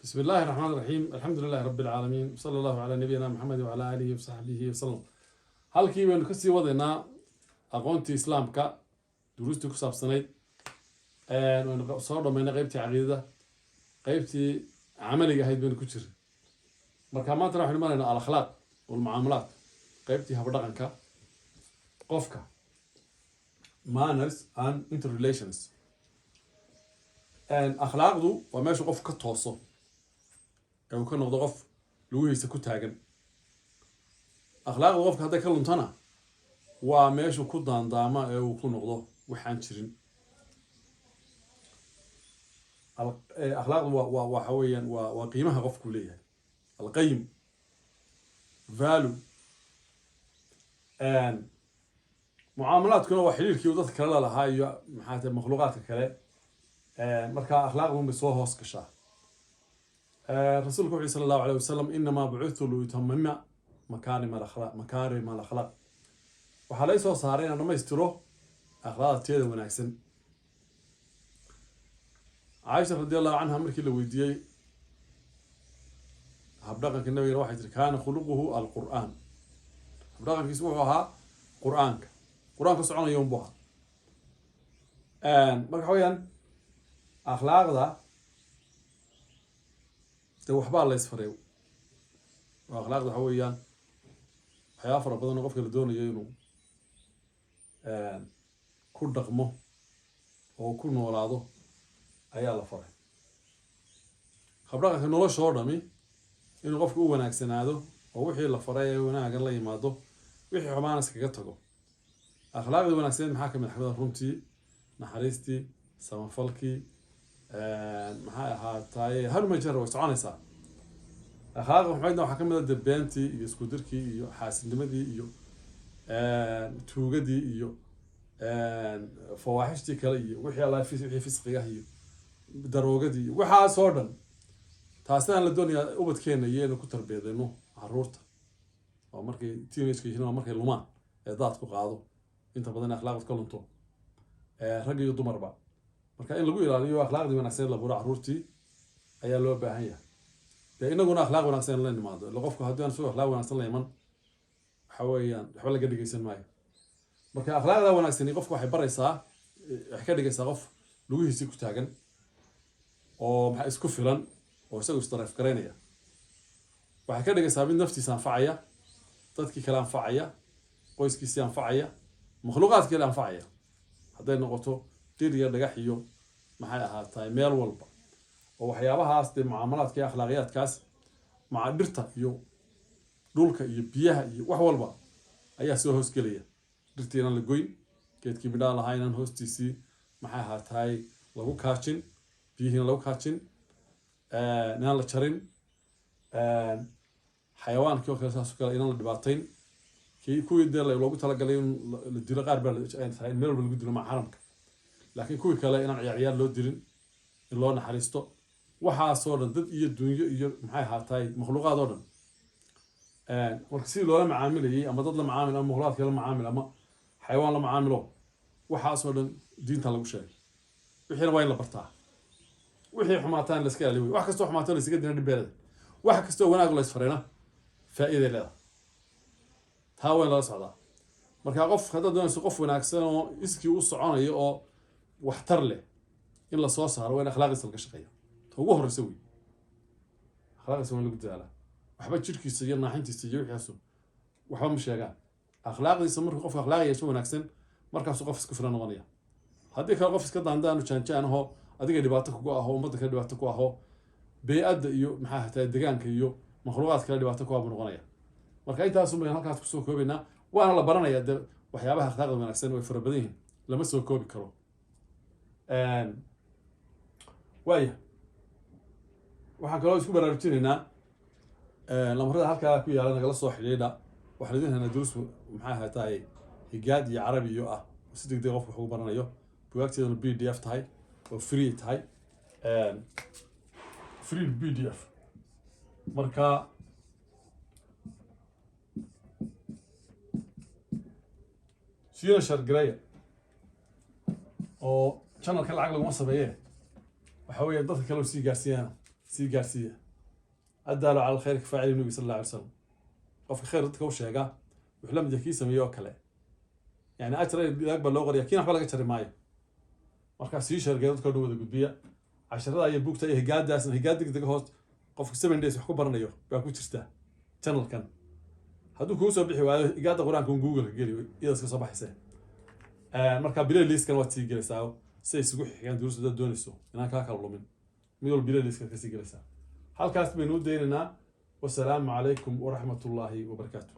بسم الله الرحمن الرحيم، الحمد لله رب العالمين، صلى الله على نبينا محمد وعلى آله وصحبه وسلم. Halkii baynu kasii wadaynaa aqoontii Islaamka, duruustii ku saabsanayd. Waynu soo dhamaynay qeybtii caqiidada, qeybtii camaliga ahayd baynu ku jiray. Marka maantana waxaynu maraynaa الأخلاق والمعاملات, qeybtii habdhaqanka qofka, manners and interrelations. Akhlaaqdu waa meeshu qofku ka tooso ee uu ka noqdo qof lugihiisa ku taagan. Akhlaaqdu qofka hadday ka luntana, waa meeshu ku daandaama ee uu ku noqdo waxaan jirin. Akhlaaqdu waa waxa weeyaan waa qiimaha qofku leeyahay, القيم, value. Mucaamalaadkuna waa xiriirkii uu dadka kale lalahaa iyo, maxaa tahay, makhluuqaadka kale. Marka akhlaaqdun bay soo hoos gashaa. Rasuulku wuxu صلى الله عليه وسلم: إنما بعثت لأتمم مكارم الأخلاق. مكارم الأخلاق, waxaa lay soo saaray inaan dhamaystiro akhlaaqda teeda wanaagsan. Caaisha رضي الله عنها markii la weydiiyey habdhaqanka nabigana, waxay tiri: كان خلقه القرآن. Habdhaqankiisu wuxuu ahaa Qur-aanka, Qur-aanka soconaya unbu ahaa. Marka waxa weyaan akhlaaqda de waxbaa la isfaray oo akhlaaqda waxa weeyaan waxyaaba fara badan oo qofka la doonayo inuu ku dhaqmo oo ku noolaado ayaa la faray. Habdhaqanka nolosha oo dhami inuu qofku u wanaagsanaado oo wixii la faray ee wanaagan la yimaado, wixii xumaana iskaga tago. Akhlaaqdii wanaagsaneed maxaa kamid ah? Runtii, naxariistii, samafalkii, maxay ahaataye, halmajar way soconaysaa. Akhlaaqda xumaydna waxaa kamid ah dee beentii iyo isku dirkii iyo xaasidnimadii iyo tuugadii iyo fawaaxishtii kale iyo wixii alla wixii fisqiga iyo daroogadii iyo waxaas oo dhan. Taasina la doonayaa ubadkeena iyo inaynu ku tarbiyadayno caruurta oo markay teenage yihiin, waa markay lumaan ee daadku qaado inta badan, akhlaaqdu ka lunto, rag iyo dumarba. Marka in lagu ilaaliyo akhlaaqdii wanaagsan la buro caruurtii ayaa loo baahan yahay. Dee inaguna akhlaaq wanaagsan la nimaado, ila qofku haddii aan isagoo akhlaaq wanaagsan la iman, waxa weeyaan waxba laga dhegeysan maayo. Marka akhlaaqda wanaagsani qofku waxay baraysaa, waxay ka dhigaysaa qof lugihiisii ku taagan oo maxaa isku filan oo isagu isdareef garaynaya. Waxay ka dhigaysaa mid naftiisa anfacaya, dadkii kale anfacaya, qoyskiisii anfacaya, makhluuqaadkii kale anfacaya, hadday noqoto dhir iyo dhagax iyo, maxay ahaataay, meel walba oo waxyaabahaas dee mucaamalaadka iyo akhlaaqiyaadkaas maca dhirta iyo dhulka iyo biyaha iyo wax walba ayaa soo hoosgelaya. Dhirtii inaan la goyn, geedkii midhaha lahaa inaan hoostiisii, maxay ahaataay, lagu kaajin, biyihiina lagu kaajin, inaan la jarin. Xayawaankii oo kale saas oo kale inaan la dhibaatayn. Kii kuwii dee loogu talagalay in la dilo qaar baa tahay in meel walba lagu dilo maca xaramka, laakiin kuwii kale inaan ciyaar ciyaar loo dilin, in loo naxariisto. Waxaasoo dhan, dad iyo dunyo iyo, maxay ahaataay, makhluuqaad oo dhan, marka sidii loola macaamilayay, ama dad la macaamil ama makhluuqaadka la macaamil ama xayawaan la macaamilo, waxaasoo dhan diinta lagu sheegay. Wixiina waa in la bartaa. Wixii xumaataan la iska ilaaliyo wey. Wax kastoo xumaataan la iskaga dina dhib beelada, wax kastoo wanaag la isfarayna faa'iiday leedahay. Taa waa in lala socdaa. Marka qof haddaad doonayso qof wanaagsan oo iskii u soconayo oo waxtar leh in la soo saaro, waa in akhlaaqdiisa laga shaqeeya. Ta ugu horreysa wey akhlaaqdiisa waa in lagu dadaalaa. Waxba jirkiisa iyo naaxintiisa iyo wixaasu waxba ma sheegaan. Akhlaaqdiisa markuu qofka akhlaaq yeesho wanaagsan, markaasuu qof isku filan noqonaya. Haddii kale qof iska daandaanu jaanjaan ahoo adiga dhibaato kugu aho, ummadda kale dhibaato ku aho, bey-adda iyo, maxaa hataa, degaanka iyo makhluuqaad kale dhibaato ku ah buu noqonaya. Marka intaasun baynu halkaas kusoo koobaynaa, waana la baranayaa dee. Waxyaabaha akhlaaqda wanaagsan way fara badan yihiin, lama soo koobi karo. Waaya, waxaan kaloo isku baraarujinaynaa lambarada halkaa ku yaala nagala soo xidhiidha. Waxaan idin haynaa duruus, maxaa ahataay, higaad iyo Carabi iyo ah oo si degdeg qofka wax ugu baranayo, bugaagteeduna PDF tahay oo free tahay, free PDF. Marka siina share gareeya oo channelka lacag laguma sameeye, waxa weeye dadka kale oo sii gaarsiiyana. Sii gaarsiiya. الدال على الخير كفاعله, nabi sal alla alay slam. Qofka khayr dadka u sheega wuxuu la mid yahay kii sameeye oo kale, yani ajra ilaag baa loo qoraya, kiina waxba laga jari maayo. Markaa sii sheergee, dadka o dhan wada gudbiya casharada iyo buugta iyo higaadaasna. Higaad degdega hoos qofka 7 days wax ku baranayo baa ku jirta channelkan. Hadduu kugu soo bixi waayo, higaada Qur-aanka un Google-ka geli, iyada iska soo baxayse. Marka playlistkan waad sii gelaysaa si ay isugu xigaan duruus. Hadaad doonayso inaan kaa kala lumin, mid walba playlistkaad kasii gelaysaa. Halkaas baynu u daynaynaa. Wasalaamu calaykum waraxmat ullaahi wabarakaatu.